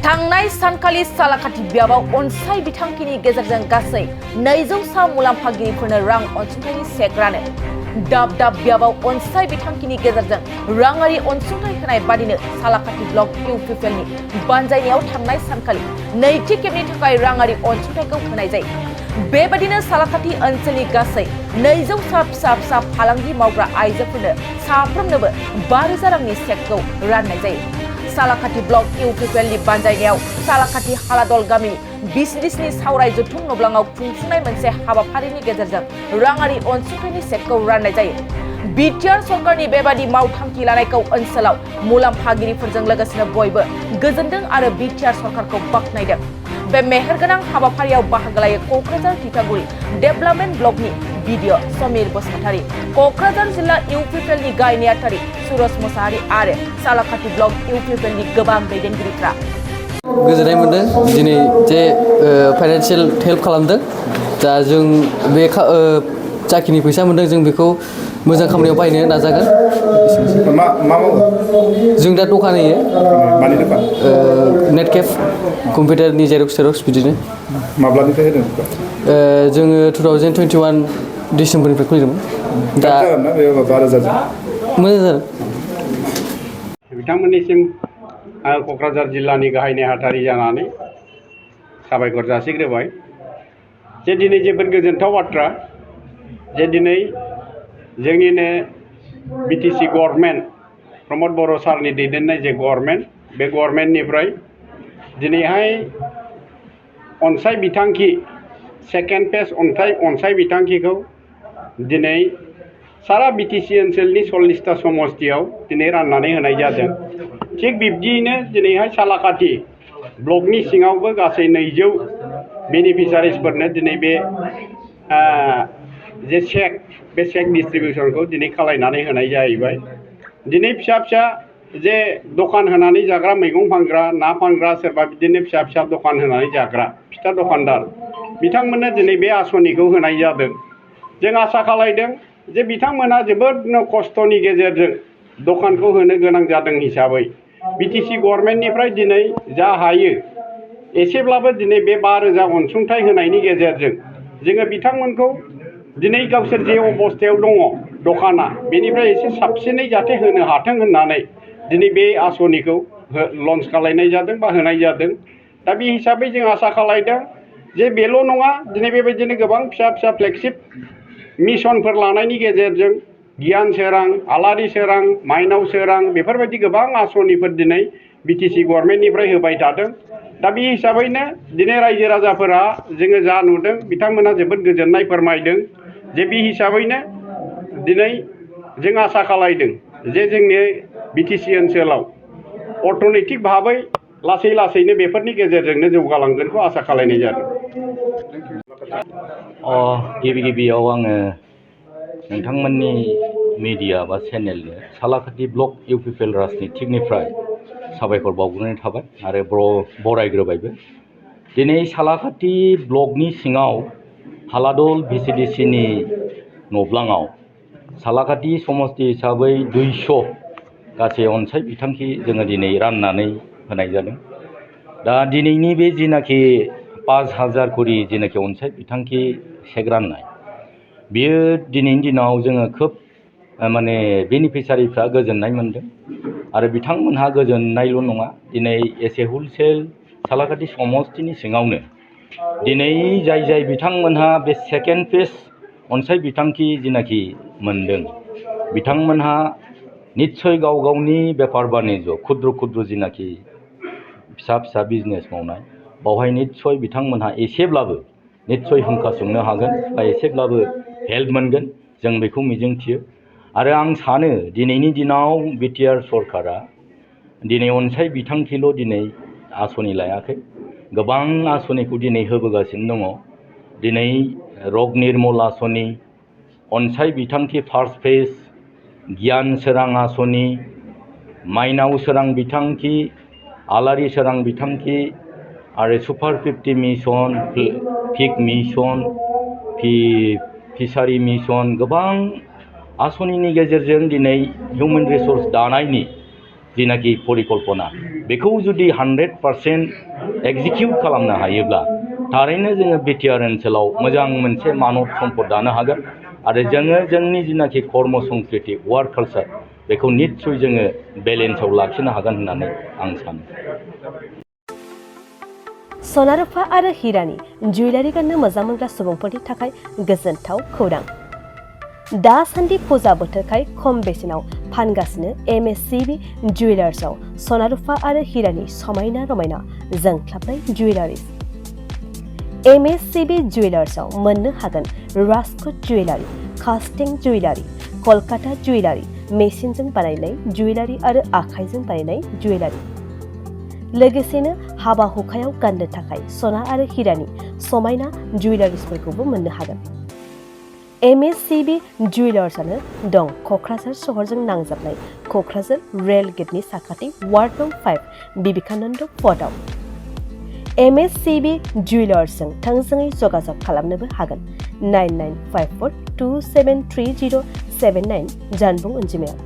थांनाय सानखालि सालाकाथि बियाबाव अनसाय बिथांखिनि गेजेरजों गासै 200 सा मुलाम्फागिरिफोरनो रां अनसुंथाइनि चेक रानो। दाब दाब बियाबाव अनसाय बिथांखिनि गेजेरजों राङारि अनसुंथाइ होनाय बादिनो सालाकाथि ब्लक इउपिपिएलनि बानजायनायाव थांनाय सानखालि नैथि खेबनि थाखाय राङारि अनसुंथाइखौ होनाय जायो। बेबादिनो सालाकाथि ओनसोलनि गासै 200 सा फिसा फिसा फालांगि मावग्रा आइजोफोरनो साफ्रोमनोबो 5,000 रांनि चेकखौ राननाय जायो। सालाकाथि ब्लक इउपिपिएलनि बानजायनायाव सालाकाथि हालादल गामिनि बिसदिसनि सावराय जथुम नब्लाङाव खुंफुंनाय मोनसे हाबाफारिनि गेजेरजों राङारि अनसुंथाइनि चेकखौ राननाय जायो। बिटिआर सरकारनि बेबादि मावथांखि लानायखौ ओनसोलाव मुलाम्फागिरिफोरजों लोगोसेनो बयबो गोजोनदों आरो बिटिआर सरकारखौ बाख्नायदों। बे मेहेरगोनां हाबाफारियाव बाहागो लायो क'क्राझार तितागुरि डेभेलपमेन्ट ब्लकनि बिडिअ समीर बसुमतारी, क'क्राझार जिल्ला इउपिपिएलनि गाहाय नेहाथारि सुरज मुसाहारि आरो सालाकाथि ब्लक इउपिपिएलनि गोबां दैदेनगिरिफ्रा। गोजोननाय मोनदों दिनै जे फाइनान्सियेल हेल्प खालामदों। दा जों बे जाखिनि फैसा मोनदों जों बेखौ मोजां खामानियाव बाहायनो नाजागोन। मा मावो? जों दा दखान होयो। मानि दखान? नेटकेफ कम्पिउटारनि जेरक्स बिदिनो। माब्लानिफ्राय होदों? जोङो 2021 डिसेम्बरनिफ्राय खुलिदोंमोन। दा जागोन ना बे 5,000? मोजां जादों। बिथांमोननिसिम आं क'क्राझार जिल्लानि गाहाय नेहाथारि जानानै साबायखर जासिग्रोबाय जे दिनै जोबोद गोजोनथाव बाथ्रा जे दिनै जोंनिनो बिटिसि गभर्नमेन्ट प्रमद बर' सारनि दैदेननाय जे गभर्नमेन्ट, बे गभर्नमेन्टनिफ्राय दिनैहाय अनसाय बिथांखि सेकेन्ड फेज अनसाय बिथांखिखौ दिनै सारा बिटिसि ओनसोलनि 40टा समस्तियाव दिनै राननानै होनाय जादों। थिग बिब्दियैनो दिनैहाय सालाकाथि ब्लकनि सिङावबो गासै 200 बेनिफिसारिसफोरनो दिनै बे जे बे चेक डिस्ट्रिबिउसनखौ दिनै खालायनानै होनाय जाहैबाय। दिनै फिसा फिसा जे दखान होनानै जाग्रा, मैगं फानग्रा, ना फानग्रा, सोरबा बिदिनो फिसा फिसा दखान होनानै जाग्रा फिथा दखानदार बिथांमोननो दिनै बे आसनिखौ होनाय जादों। जों आसा खालायदों जे बिथांमोना जोबोद खस्थ'नि गेजेरजों दखानखौ होनो गोनां जादों हिसाबै बिटिसि गभर्नमेन्टनिफ्राय दिनै जा हायो एसेब्लाबो दिनै बे 5,000 अनसुंथाइ होनायनि गेजेरजों जोङो बिथांमोनखौ दिनै गावसोर जे अबस्थायाव दङ दखाना बेनिफ्राय एसे साबसिनै जाहाथे होनो हाथों होननानै दिनै बे आसनिखौ लन्च खालायनाय जादों बा होनाय जादों। दा बे हिसाबै जों आसा खालायदों जे बेल' नङा, दिनै बेबायदिनो गोबां फिसा फिसा फ्लेगशिप मिशनफोर लानायनि गेजेरजों गियान सोरां, आलारि सोरां, माइनाव सोरां बेफोरबायदि गोबां आसनिफोर दिनै बिटिसि गभर्नमेन्टनिफ्राय होबाय थादों। दा बे हिसाबैनो दिनै रायजो राजाफोरा जोङो जा नुदों बिथांमोना जोबोद गोजोननाय फोरमायदों। जे बे हिसाबैनो दिनै जों आसा खालायदों जे जोंनि बिटिसि ओनसोलाव अर्थनैतिक भाबै लासै लासैनो बेफोरनि गेजेरजोंनो जौगालांगोनखौ आसा खालायनाय जादों। गिबियाव आङो नोंथांमोननि मिडिया बा चेनेलनो सालाकाथि ब्लक इउपिपिएल राजनितिकनिफ्राय साबायखर बावग्रोनाय थाबाय आरो बरायग्रोबायबो। दिनै सालाकाथि ब्लकनि सिङाव हालादल भिसिडिसिनि नब्लाङाव सालाकाथि समस्ति हिसाबै 200 गासै अनसाय बिथांखि जोङो दिनै राननानै होनाय जादों। दा दिनैनि बे जिनाखि 5,000 करि जिनाखि अनसाय बिथांखि चेक राननाय, बियो दिनैनि दिनाव जोङो खोब माने बेनिफिसारिफ्रा गोजोननाय मोनदों आरो बिथांमोनहा गोजोननायल' नङा, दिनै एसे हुलसेल सालाकाथि समस्तिनि सिङावनो दिनै जाय बिथांमोनहा बे सेकेन्ड फेज अनसाय बिथांखि जिनाखि मोनदों बिथांमोनहा निस्सय गाव गावनि बेफार बानिज्य खुद्र जिनाखि फिसा फिसा बिजनेस मावनाय बावहाय निस्सय बिथांमोनहा एसेब्लाबो निस्सय हुंखासंनो हागोन बा एसेब्लाबो हेल्प मोनगोन, जों बेखौ मिजिंथियो। आरो आं सानो दिनैनि दिनाव बिटिआर सरकारा दिनै अनसाय बिथांखिल' दिनै आसनि लायाखै, गोबां आसनिखौ दिनै होबोगासिनो दङ। दिनै रग निर्मल आसनि, अनसाय बिथांखि फार्स्ट फेज, गियान सोरां आसनि, माइनाव सोरां बिथांखि, आलारि सोरां बिथांखि आरो सुपार 50 मिशन, पिक मिशन, फिसारि मिशन, गोबां आसनिनि गेजेरजों दिनै हिउमेन रिसर्स दानायनि जिनाखि परिकल्पना बेखौ जुदि 100% एग्जिकिउट खालामनो हायोब्ला थारैनो जोङो बिटिआर ओनसोलाव मोजां मोनसे मानब सम्पद दानो हागोन आरो जोङो जोंनि जिनाखि कर्म संस्कृति वार्क कालचार बेखौ निस्सय जोङो बेलेन्सआव लाखिनो हागोन होननानै आं सानो। सना रुफा आरो हिरानि जुवेलारि गाननो मोजां मोनग्रा सुबुंफोरनि थाखाय गोजोनथाव खौरां। दासान्दि फुजा बोथोरखाय खम बेसेनाव फानगासिनो MSCB जुवेलार्सआव सना रुफा आरो हिरानि समायना रमायना जोंख्लाबनाय जुवेलारिस। MSCB जुवेलार्सआव मोननो हागोन राजकोट जुवेलारि, कास्टिं जुवेलारि, कलकाता जुवेलारि, मेसिनजों बानायनाय जुवेलारि आरो आखाइजों बानायनाय जुवेलारि। लोगोसेनो हाबा हुखायाव गाननो थाखाय सना आरो हिरानि समायना जुवेलारिसफोरखौबो मोननो हागोन। MSCB जुवेलार्सआनो दं क'क्राझार सहरजों नांजाबनाय क'क्राझार रेल गेटनि साखाथि वार्ड नं 5 बिबेकानन्द पथआव। MSCB जुवेलार्सजों थोंजोङै जगाजग खालामनोबो हागोन 9954273079 जानबुं अनजिमायाव।